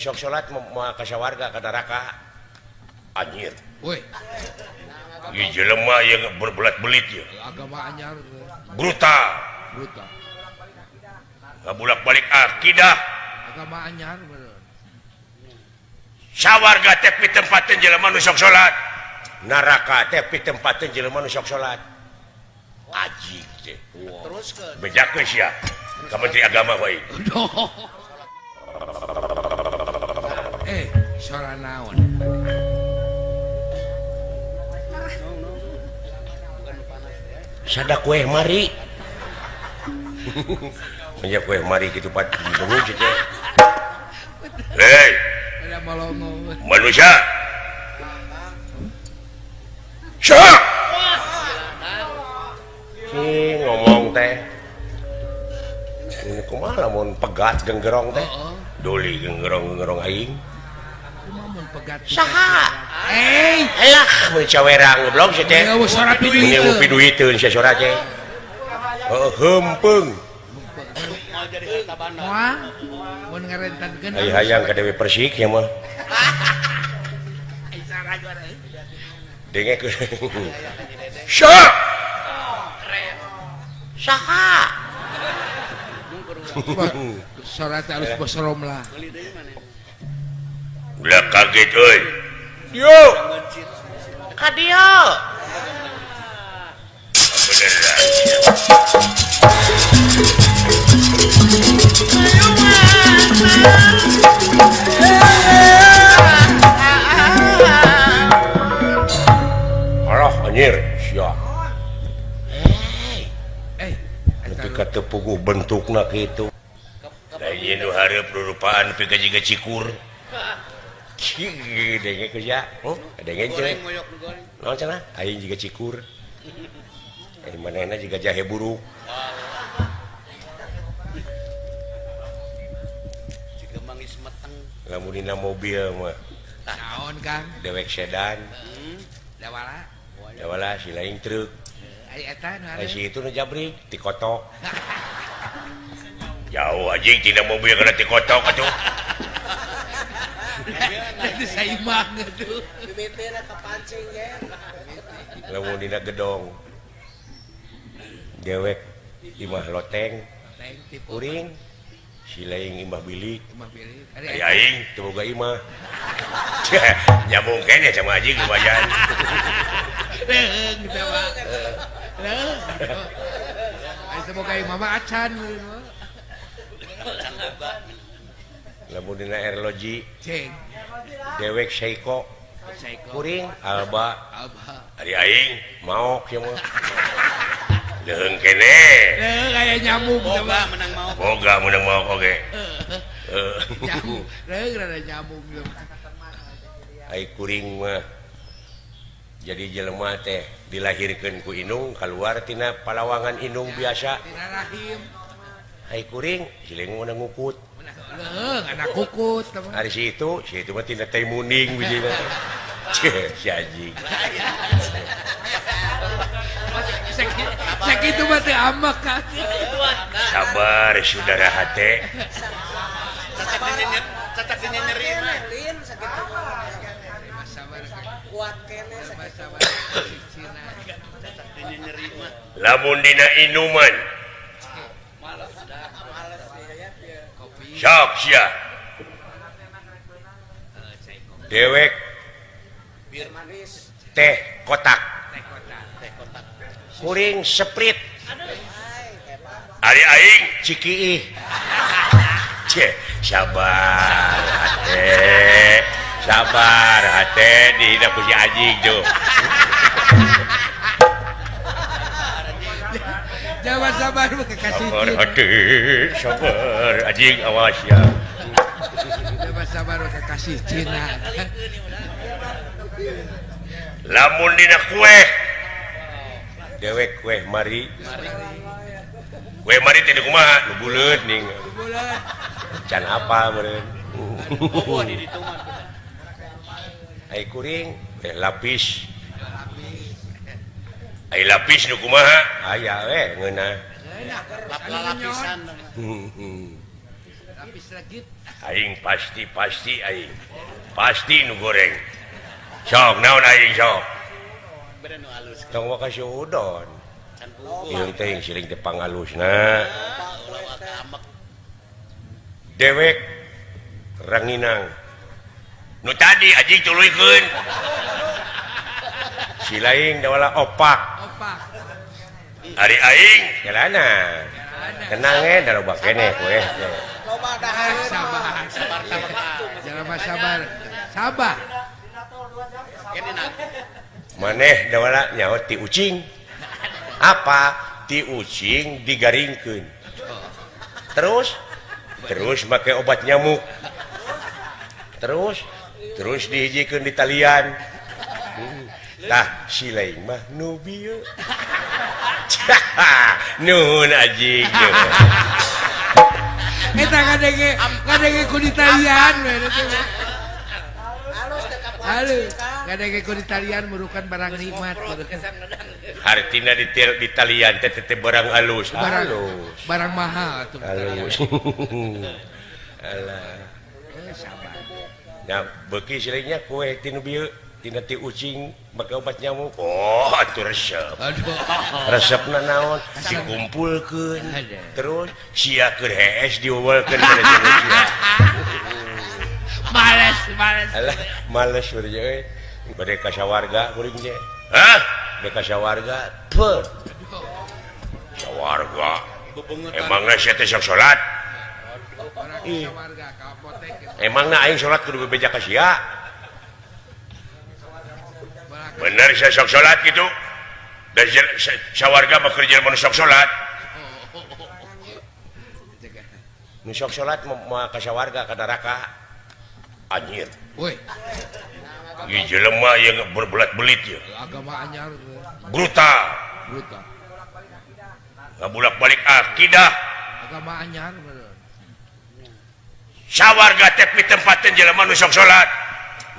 Nu sok salat moal ka sawarga, ka neraka. Anjir. Woi. Ieu jelema yang berbelat-belit ya. Agama anyar. Brutal. Brutal. Ngabulak-balik akidah. Agama anyar bener. Sawarga teh pitempateun jelema nu sok salat. Neraka teh pitempateun jelema nu sok salat. Ajig teh. Teruskeun. Bejakeun sia ka Menteri Agama wae. Eh, suara naon? Sada kue mari. Punya kue mari gitu pat bingung sih teh. Hei, Ada molongo. Manusia. Syah. Si ngomong teh. Ini kumaha lamun pegat genggerong teh? Heeh. Doli genggerong-genggerong aing. Kumaha mun pegat? Saha? Eh, Elah, mun cawerang goblok sih teh. Mun suara Mun piduiteun. piduiteun sia sora teh. Heeh, heumpeng. Mau jadi harta banda. Moal mun ngarentankeun. Ai hayang ka Dewi Persik ya mah. Ai sara juara. Dengekeun. Syah. Saha? Suara teh alus bosorom lah. Beli deui mana? Ulah kaget euy. Yo. Ka dieu. Beneran. Alah anjir, sia. Eh, Nepi ka teu puguh bentukna kitu. Lain nu hareup rurupaan nepi ka jiga cikur. Denge ku sia. Huh? Denge Goreng cenah. moyok nu goreng. Naon cenah? Aing jiga cikur. Eh manehna jiga jahe buruk. Jiga manggis meteng. Lamun dina mobil mah Naon, Kang? Dewek sedan, Dawala. Dawala si lain truk. Ai eta nu Ai hareup. si itu nu jabrik tikotok. Jauh anjing tina mobil kana tikotok atuh. Itu saimang atuh. Mimitina kepancing ge. Lamun dina gedong. Dewek imah loteng, Teng tipu. Kuring si lain imah bilik. Imah bilik. Ari Ai eta. Aing teu boga imah. Nyambung keneh sama anjing lumayan. Leung teh mah. Leung. Ai teu boga imah mah acan. Lamun dina erloji Ceng. Dewek Seiko, Seiko. Kuring Alba. Alba. Ari aing maok ieu mah. Leung keneh. Leung aya nyamuk teh Boga mah. menang mau. Boga menang maok oge. Heeh. Nyamuk. Leung rada nyamuk teh mah. Ai kuring mah jadi jelema teh dilahirkeun ku indung keluar tina palawangan indung biasa. Tina rahim. Ai kuring siling mun ngukut. Leung anak kukut teh mah. Ari si itu mah tina teh muning bijina. Ceh, si anjing. Sakitu mah teu amek Kang. Sabar saudara hate. Cacak nyeri mah. Lin sakitu. Sabar Kang. Kuat kene sakitu. Sabar cicina. Cacak nyeri mah. Lamun dina inuman Males dah. Males ya ya. Kopi. Sok sia. Cai kopi. Dewek Bir Manis. Teh kotak. Teh kotak. Teh kotak. Kuring Sprite. Ai hebat. Ari aing Cikiih. Ceh, sabar hate. Sabar hate dihina ku si anjing tuh. Jangan sabar mah kekasih Sabar Cina. hate, sabar anjing awas ya. Jangan sabar mah kekasih Cina. Lamun dina kue. Dewek kue mari. Kue mari teh kumaha? Nu buleut ning. Bulan. Can apa meureun. Oh, di ditu mah. Ai kuring teh lapis. Ai lapis nu kumaha? Aya we ngeunah. Lap-lapisan. Tapi selegit. Aing pasti pasti aing. Pasti nu goreng. Sok naon aing sok. Beda nu alus. Tong waka suudon. Can puguh. Ieu teh siling teh pangalusna. Ulah waka amek. Dewek ranginang. Nu tadi anjing tuluykeun. Si lain dawala opak. Opak. Ari aing jalana. Tenang eh da loba keneh kowe. Loba dahareun. Sabar, Sabar sabar. Jelema sabar. Sabar. Maneh dawala nyaho ti ucing. Apa? Ti ucing digaringkeun. Terus terus make obat nyamuk. Terus terus dihijikeun di talian. Tah si lain mah nu bieu. Nuhun anjing. Eta ngadenge ngadenge ku ditalian we. Alus teh kapoe. Halus. Ngadenge ku ditalian merukan barang nikmat. Hartina di talian teh teh barang alus. Barang Alus. barang mahal atuh. Alus. Alah. Sabar. Nah, beuki si lainnya kue ti nu bieu tina ti ucing make obat nyamuk. Oh, atuh resep. Aduh. Resepna naon? Dikumpulkeun. Aduh. Terus sia keur hees diuwelkeun kana si sia. Males, males. Alah, males beureum euy. Bade ka sawarga kuring teh. Hah? Bade ka sawarga. Peuh. Sawarga. Emangna sia teh sok salat? Orang Ih. sawarga ka apotek. Emangna aing salat kudu bebeja ka sia? Bener sia sok salat gitu. Da sawarga mah keur jelema nu sok salat. Nu sok salat mah ka sawarga ka neraka. Anjir. Woi, Ieu jelema ieu berbelat-belit ieu. agama anyar Brutal. brutal. Ngabulak-balik akidah. Agama anyar bener. Sawarga teh pitempateun jelema nu sok salat.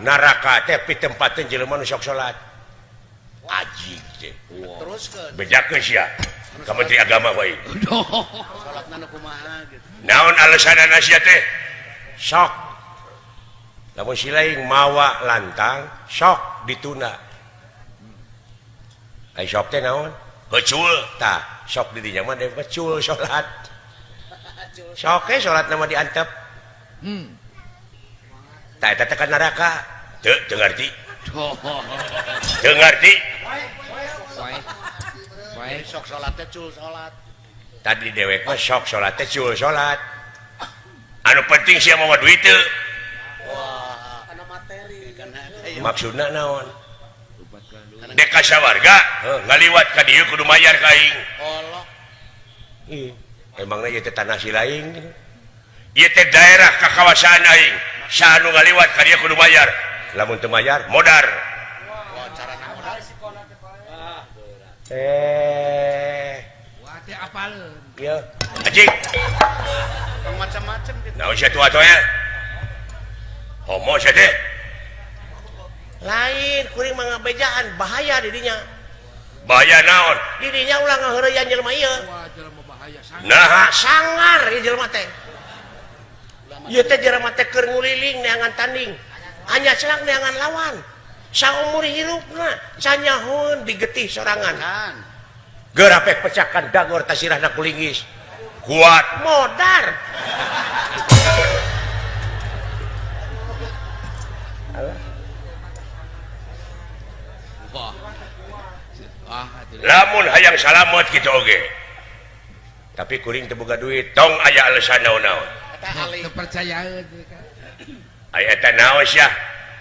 Neraka teh pitempateun jelema nu sok salat. Ajig teh. Teruskeun. Bejakeun sia ka Menteri Agama wae. Salatna nu kumaha gitu. Naon alasanana sia teh? Sok. Lamun si lain mawa lantang, sok ditunda. Ai sok teh naon? Hecul. Tah, sok di dinya mah deui hecul salat. Sok ge salatna mah diantep. Tah eta teh ka neraka. Teu teu ngarti. Teu ngarti. Wae. Wae. Sok salat teh cul salat. Tadi dewek mah sok salat teh cul salat. Anu penting sia mawa duit teu. Wah, Kana materi. kana aya. Maksudna naon? Dek ka sawarga, heuh, ngaliwat ka dieu kudu mayar ka aing. Kolok. Ih, emangna ieu teh tanah si lain gitu. Ieu teh daerah kakawasaan aing. Saha nu ngaliwat ka dieu kudu bayar. Lamun teu mayar, modar. Wah, carana modar. Wah, teh apaleun. Ieu. Anjing, Tong macam-macam gitu. naon sia tua atuh ya? Homo sia teh. Lain kuring mah ngabejaan bahaya di dinya. Bahaya naon? Di dinya ulah ngaheureyan jelema ieu. Wah, jelema bahaya sangat. Nah, sangar ieu jelema teh. Ieu teh jelema teh keur nguliling neangan tanding. Hanya selak neangan lawan. Saumur hirupna sanyahoun digetih sorangan. Kan. Geurapek pecakan dagor tasirahna kulinggis. Kuat modar. Wah. Wah, atuh. Lamun hayang salamet kitu oge. Tapi kuring teu boga duit, tong aya alasan naon-naon. Eta alih. Teu percayaeun teh kan. Aya eta naon sia?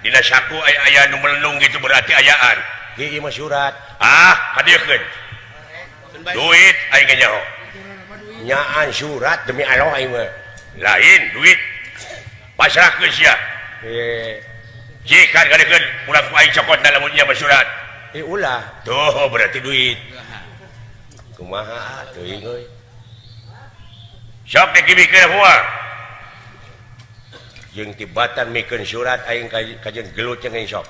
Dina saku aya aya nu melendung gitu berarti ayaan. Ieu mah surat. Ah, kadieukeun. Duit aing ge nyaho. Nyaan surat demi Allah aing mah. Lain duit. Pasrahkeun sia. Jika kadieukeun ulah ku aing cokot lamun nya mah surat. Ulah. Tuh berarti duit. Kumaha teuing euy. Sok dikibikeun moal. Jeung tibatan mikeun surat aing kajeun gelut jeung aing sok.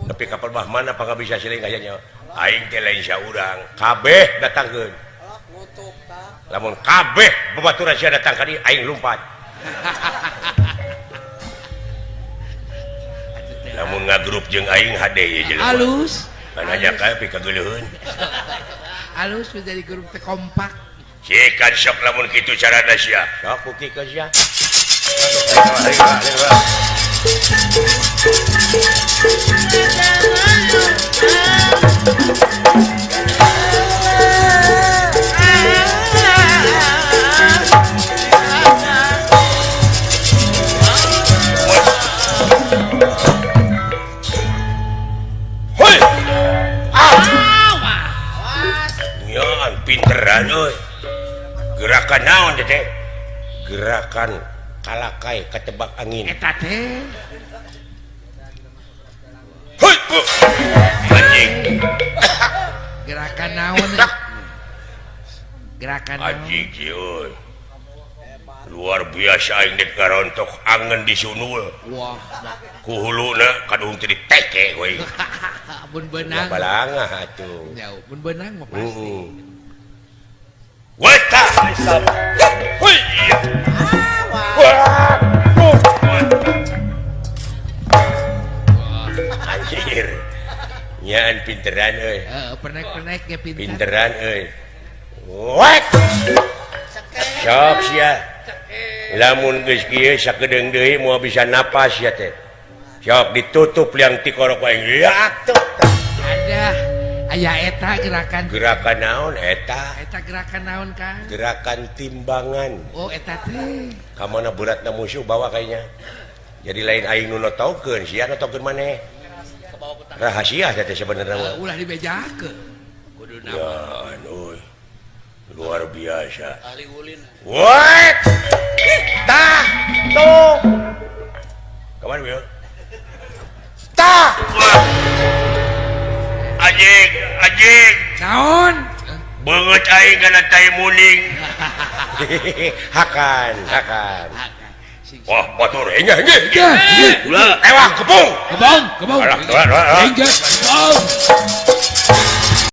Tapi kapal bah mana pangabisa siling aya nya. Aing teh lain saurang, kabeh datangkeun. Ngutuk tah. Lamun kabeh babaturan sia datang ka dieu aing lumpat. Lamun ngagrup jeung aing hade ieu jelema. Alus. Kan hanya kae pikageuleuheun. Alus menjadi grup teh kompak. Cikan sok lamun kitu carana sia. Sok bukti sia. Hoi. Ah. Nyan pinteran euy. Gerakan naon teh? Gerakan kalakai ketebak angin. Eta teh. Hoi. Anjing. Gerakan naon? Gerakan naon? Anjing euy. Luar biasa aing dek ngarontok angen di sunul. Wah, ku huluna kaduhung teh diteke we. Mun beunang. Balangah atuh. Jauh, mun beunang mah pasti. Weta. Hoi. Wah. Anjir. Nyaan pinteran euy. Heeh, penek-penek ge pinter. Pinteran euy. Wek. Sok sia. Lamun geus kieu sakedeung deui moal bisa napas sia teh. Sok ditutup liang tikorok aing. Ya atuh. Ada aya eta gerakan. Gerakan naon eta? Eta gerakan naon Kang? Gerakan timbangan. Oh eta teh. Ka mana beratna musuh bawa kayaknya. Jadi lain aing nu notokeun, sia notokeun maneh. Rahasia teh sebenarnya mah. Ulah dibejakeun. Kuduna. Ya euy. Luar biasa. Ahli ulin. Wah. Tah, tuh. Kapan Wil? Tah. Anjing, anjing. Naon? Beungeut aing kana tai muning. Hakan, hakan. Wah, batur engah engah. Ulah, ewah kebung. Kebung, kebung. Alah, alah, alah. Engah, kebung.